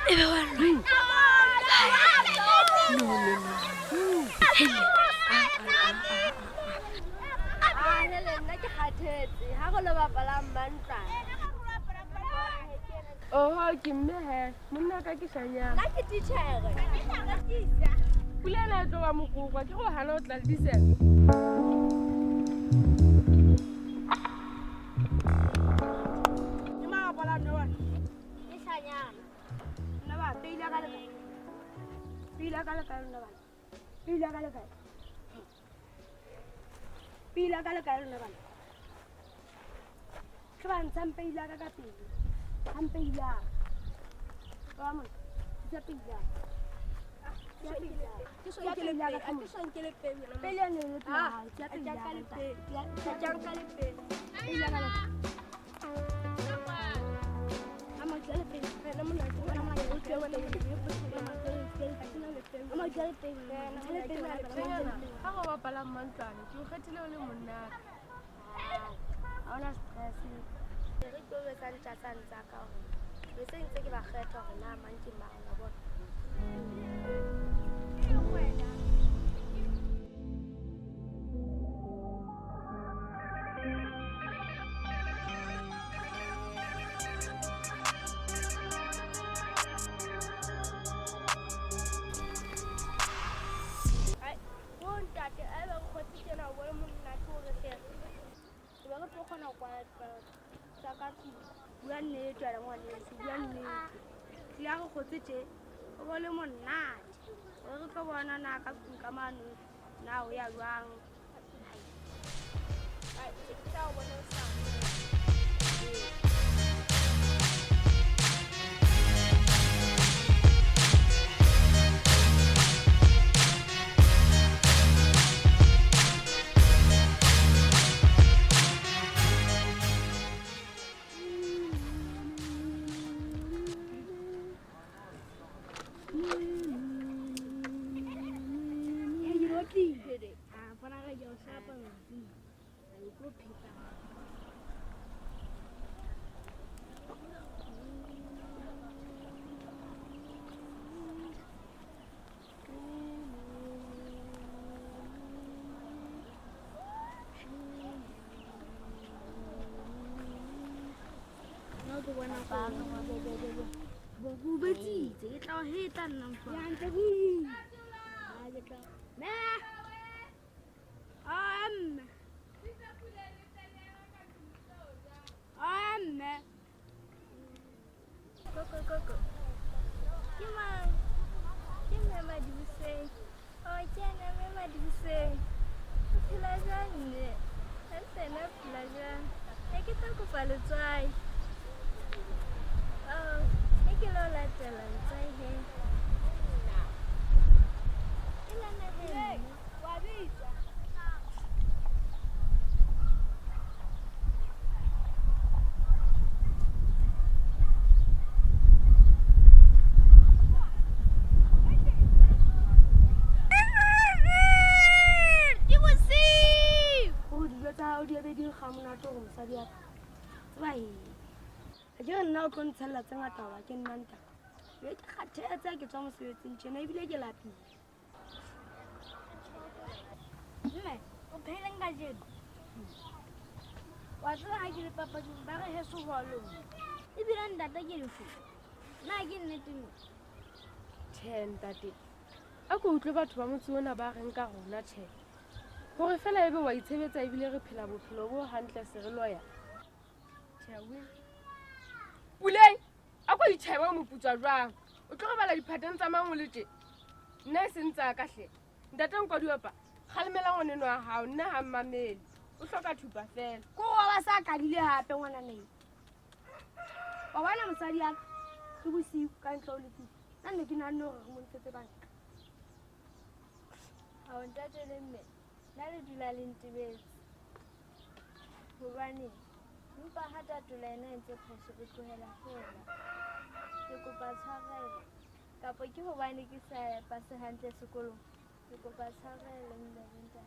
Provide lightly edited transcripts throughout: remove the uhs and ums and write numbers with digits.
E be wa lwa. No, no, no. Hele. Ah, hele nna ke kgathetse ha re lo bapalang mantlwana. Oho, ke mme he. Monna ka ke shanyana. Nna ke titjhere. Pula ena e tlo ba mokokwa ke go hana o tla le disele. Ke mang a bapalang nna bana? Ke shanyana. Nna ba, peile ya ka le kae? Peile ya ka le kae lona bana? Peile ya ka le kae? Peile ya ka le kae lona bana? Ke ba ntshang peile ya ka ka pele. Ha mpeile ya ka. Ba mona, tlisa peile ya ka. Tlisa peile ya ka. Tlisa peile ya ka, come on. Peile ya ne le pele ya hao. Tlisa peile ya ka, ntate. Peile ya ka le kae? Shanyana, ha go bapala mantlwane ke o kgethile o le monnaka. Ha hona stress. Re tlo betsa ntja tsa ntsa ka hore be se ntse ke ba kgetha hore na mang ke mang wa bona. Ai, bo ntate a be re kgotse tjena o bone monate hore hle re be re tlo kgona ho kwala dipalo tsa ka tlung. Bua nnete wena ngwaneso, bua nnete. Tlile ha re kgotse tje, o bone monate. Hore re tlo bona na ka tlung ka mane na o ya jwang. Ai, ke tla o bona hosane. Hey, ke rotlile. Ah, bona re ke o shapa ngwana. Ai, o tlo pheta. Bo ko betsitse, ke tla o hetla nna mfa. Ya ntse ke. Ah, ke tla. Me. Ah, mme. Ah, mme. Koko koko. Ke mang? Ke mme Madibuseng. Oh, ke ena mme Madibuseng. O phela jwang mme? Hantle nna o phela jwang? Ne ke tlo kopa letswai. Oh, ne ke lo latela letswai he. Ke lona he mme. Wa bitswa. Ke bosiu. Hore dijo tsa hao di be di nkga monate hore mosadi wa ka. Tseba eng? Ha ke re nna o tlo ntshella tse ngata hoba ke nna ntate. Be ke kgathetse ha ke tswa mosebetsing tjena ebile ke lapile. Mme, o pheileng kajeno? Wa tseba ha ke le papading ba re heso ho a loma. Ebile ntate ke lefu. Na ke nnete no? Tjhe, ntate. A ko utlwe batho ba motse ona ba reng ka rona tjhe. Hore feela ebe wa itshebetsa ebile re phela bophelo bo hantle se re loya. Tjhe, Puleng, a ko itjhebe o moputswa jwang? O tlo robala diphateng tsa mang o le tje? Nna e seng tsa ka hle. Ntate Nkodiopa, kgalemela ngwaneno wa hao, nna ha mmamele. O hloka thupa feela. Ko wa ba sa kadile hape ngwananeng. Wa bona mosadi ya ka, ke bosiu ka ntle o le tlung. Nna ne ke nahanne hore re mo ntshetse ka ntle. Hao ntate le mme, nna le dula le ntebetse. Hobane empa ha tatola ena e ntse phoso e tlohela feela. Ke kopa tshwarelo. Kapa ke hobane ke sa pase hantle sekolong. Ke kopa tshwarelo mme le ntate.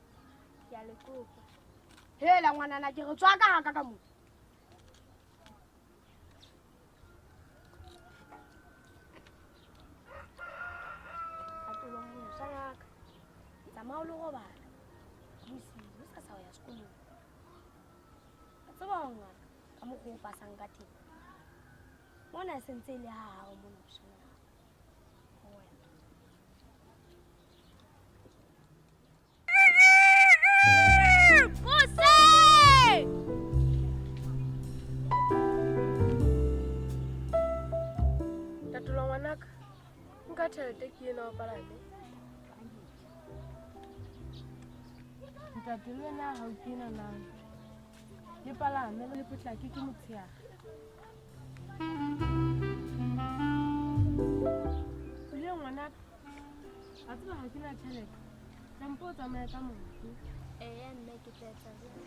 Ke a le kopa. Hela ngwanana ke re tswa ka haka ka moo. Tsamaya o lo robala. Bosiu hosasa o ya sekolong. Wa tseba hore ngaka ka mokgwa o pasang ka teng. Mona e sentse e le ha hao mona moshanyana. Tatolo ngwanaka, nka tjhelete ke ena o palame. Ntate le wena ha o kena na. Le palame le potlake ke motshehare. Pule ngwanaka, a tseba ha ke na tjhelete. Tla mpo o tsamaye ka maoto. Eya mme ke tla etsa jwalo.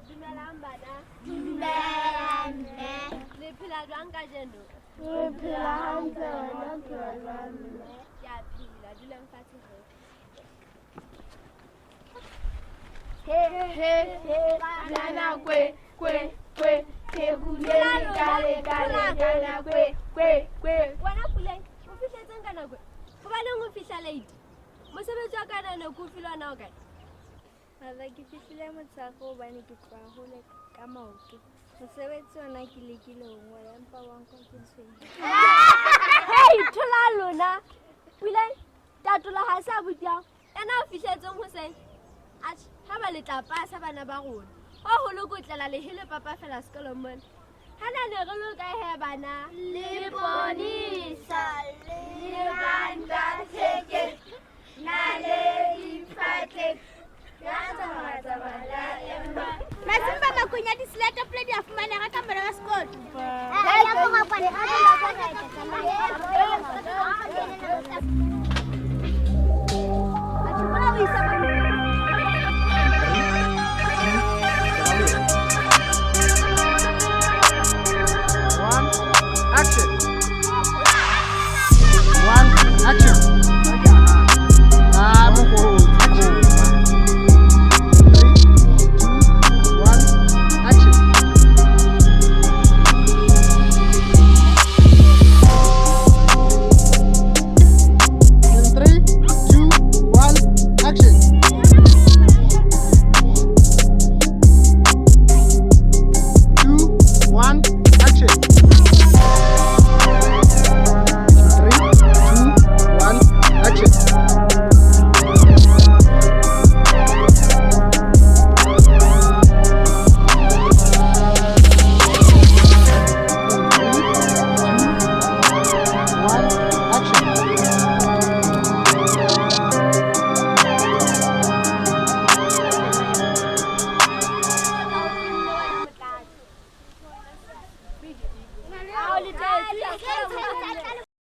Dumelang bana. Dumelang mme. Le phela jwang kajeno? Re phela hantle, wena o phela jwang mme? Ke a phela, dulang fatshe he. He he he, nana kwe kwe kwe, phekule le ka le kana kwe kwe kwe. Wena Puleng, o fihletseng ka nako? Hobaneng o fihla late? Mosebetsi wa ka na ke o filwe ona o kae? Mother, ke fihlile motshehare hobane ke tloha hole ka maoto. Mosebetsi ona ke lekile ho ngola empa wa nkwa ke tshwenya. Hei, thola lona. Puleng, tatola ha se abuti ao. Ena o fihletseng hoseng. Atjhe, ha ba le tla pasa bana ba rona. Ho holo kotlela lehe le papa fela sekolong mona. Ha na ne re lo kae he bana? Leponisa le banda theke naledi phatleng. Masimba makwenya disilete pele di a fumaneha ka mora wa sekolo. One, action. One, action. Ah, action. 3, 2, 1, action. 2, 1, action. 3, 2, 1, action. 1, action. Ao le tetse.